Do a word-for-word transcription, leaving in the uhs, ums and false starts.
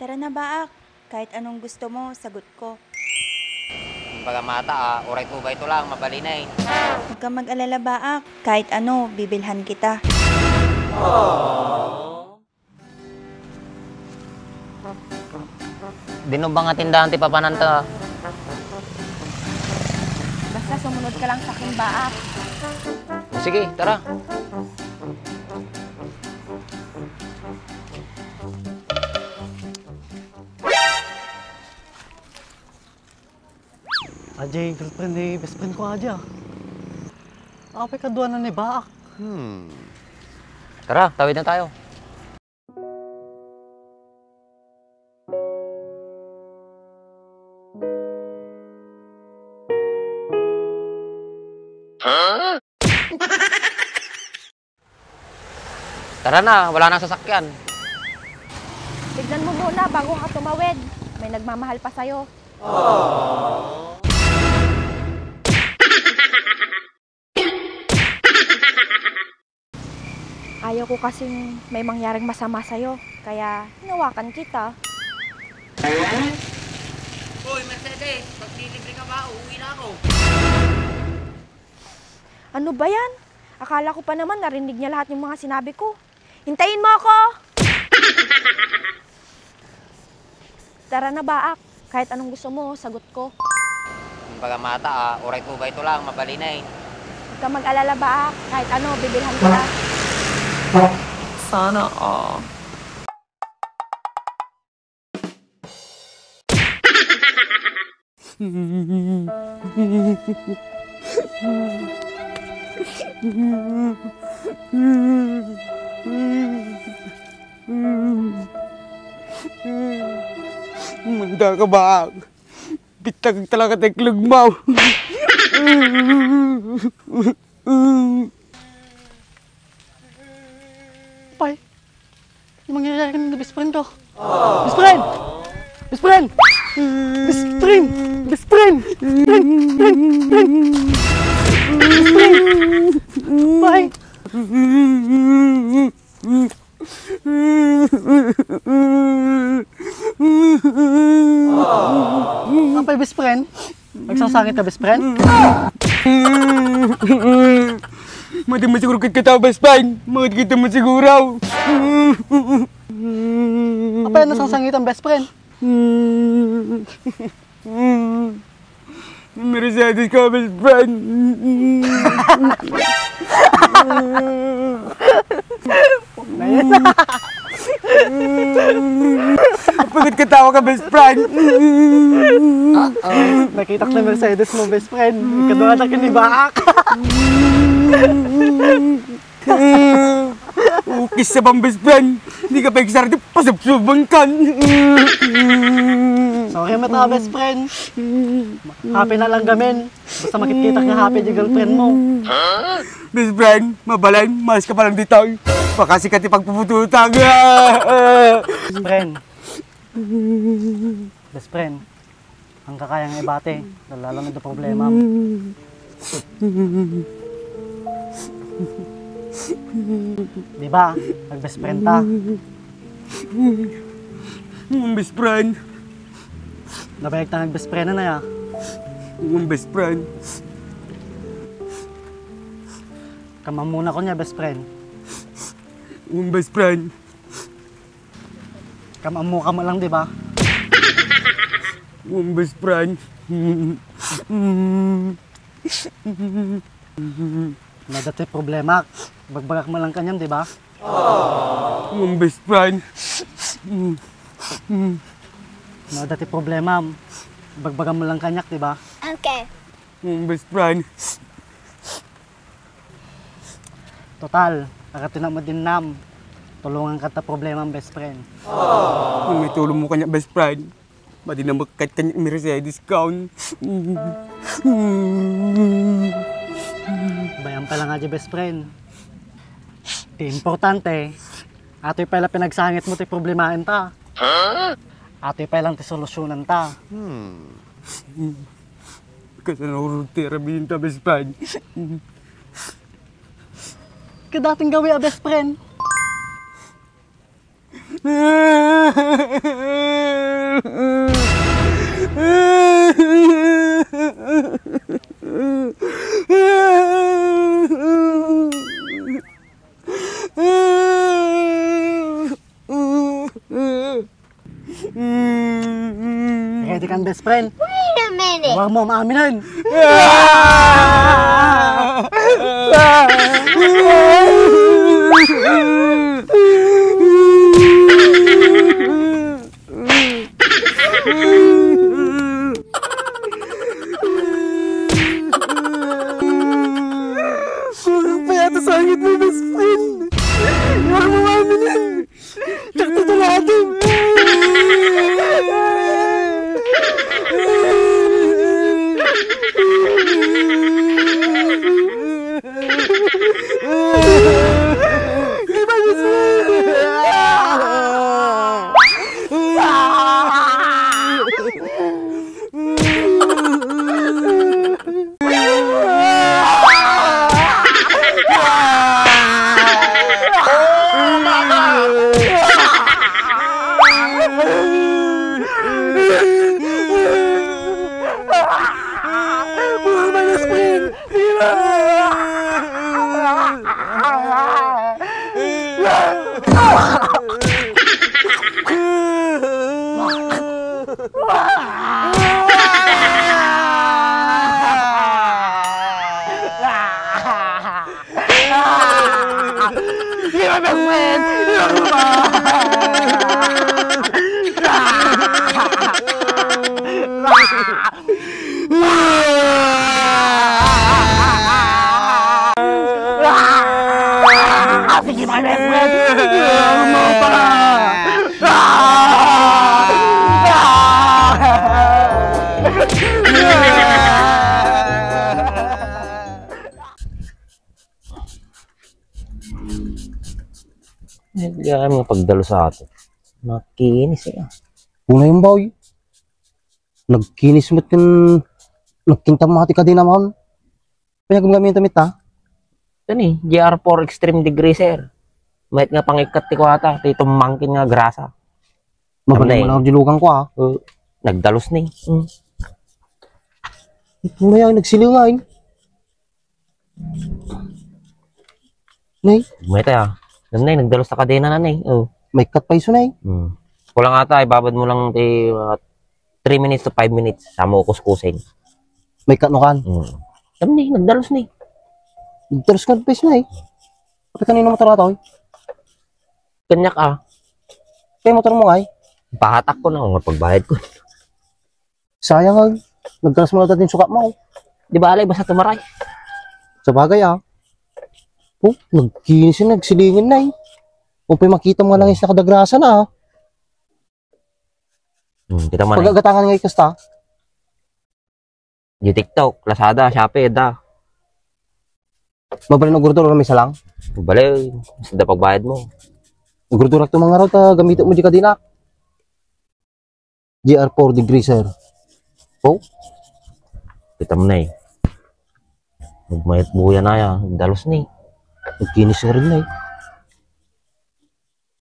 Tara na, Baak. Kahit anong gusto mo, sagot ko. Kumbaga mata, ah, uray ko ba ito lang, mabalinay. Huwag kang mag-alala, Baak. Kahit ano, bibilhan kita. Dino ba nga tindahan ti papananta? Basta sumunod ka lang sa akin, Baak. Sige, tara. Ajay, girlfriend ni best friend ko, ajay, ah. Apay kaduanan ni Baak. Hmm. Tara, tawid na tayo. Tara na, wala nang sasakyan. Tignan mo muna bago ka tumawid. May nagmamahal pa sa'yo. Ayaw ko kasing may mangyaring masama sa'yo, kaya hinawakan kita. Hoy, Mercedes, maglilibre ka ba? Uuwi na ako. Ano ba yan? Akala ko pa naman narinig niya lahat yung mga sinabi ko. Hintayin mo ako! Tara na, Baak. Kahit anong gusto mo, sagot ko. Kumbaga mata, ah, uray ko ba ito lang, mabalinay. Huwag ka mag-alala, Baak. Kahit ano, bibilhan kita. Sana all. Manda ka ba? Bitag talaga tayo klugmaw. Pay, ano mangyayari na best friend ko? Best friend! Best friend! Best friend! Best friend! Friend! Friend! Friend! Best friend! Pay! Apay, best friend? Nagsasangit ka, best friend? Madi mo siguro ket kita, best friend. Madi kita mo siguro. Apay, nagsasangit ang best friend? Mercedes ka, best friend. Pagod ka tawa ka, best friend. Nakita ko na Mercedes mo, best friend. Kadwa na kinibaak. Ukis sa bang best friend. Hindi ka pa eksarte, pasubsuban kan. Sorry, mata, best friend. Happy na lang gamin. Basta makikita ka happy di girlfriend mo. Best friend, mabalin, mas ka pa lang dito. Baka sikat yung pagpupututang. Best friend. Best friend. Ang kakayang ibati, lalo na do problema. Di ba? Nag-best friend ta. Ang best friend. Nabayag ta nag-best friend na ya. Ang best friend. Kamamuna ko niya, best friend. Ang best friend. Kamamuna ka mo lang, di ba? Ang best friend. Nadati problema. Bagbagak mo lang kanyam, di ba? Ang best friend. Nadati problema. Bagbagan mo lang kanyak, di ba? Okay. Ang best friend. Total, agatinak mo din nam. Tulungan ka ta problema ang best friend. Kung may tulong mo kanya best friend, madi na makakit kanya Mercedes kaon. Bayan pa lang nga di best friend. Ti importante, atoy pa lang pinagsangit mo ti problemaen ta. Atoy pa lang ti solusyonan ta. Hmm. Kasanurot ti rabinta, best friend. Kadating gawi a best friend. Ready ka na, best friend? Wait a minute. Huwag mo maaminin. Kulang pa yata sa hangit mo, best friend. Huwag mo maaminin. Diak tutuladen. Di ba, best friend? Di ba, Ah, sige, my best friend. Ano pa? Ah! Ah! Ay, di kami nga pagdalo sa ato. Nakinis, eh. Una yung boy. Nagkinis met ken nagkintam ti kadena man. Paggamit ta? Ito ni, G R four Extreme Degreaser. Mayat nga pangikkat ti kuwata, ti tumangkin nga grasa. Mabalin mo lang ang dilugan ko, ah. Uh, nagdalus ni. Mm. Mayat nagsilingan. Nay? Mayat, ah. Nay, nagdalus ta kadena na, nay. Oh. Maikkat pa isu, nay. Hmm. Kulang ata, ibabad mo lang ti, uh, three minutes to five minutes. Sa mo kuskusin. Maikkat no kan? Hmm. Tam ni, nagdalus ni. Nagdalus ka pa isu, nay. Kapag kanino motor ato, eh? Kanyak, ah. Kay motor mo, ay? Pahatak ko na, kung pagbayad ko. Sayang, ay. Nagkalas mo na dati yung sukat mo, ay. Di ba, alay, basta tumaray. Sa bagay, ah. Oh, nagkinis yun, nagsilingin na, eh. O, pa'y makita mo nga lang yung nakadagrasa na, ah. Hmm, kita man, eh. Pagagatangan nga ikasta. Di TikTok, Lazada, Shopee, da. Mabalin, ugurdur, may salang? Mabalin, basta da pagbayad mo. Ugurdur, ak tumang araw, ta gamit mo di kadena. G R four Degreaser. Oh? Kita mo na, eh. Nagmayat buya na ya, dalus ni. Nagkinis nga rin na, eh.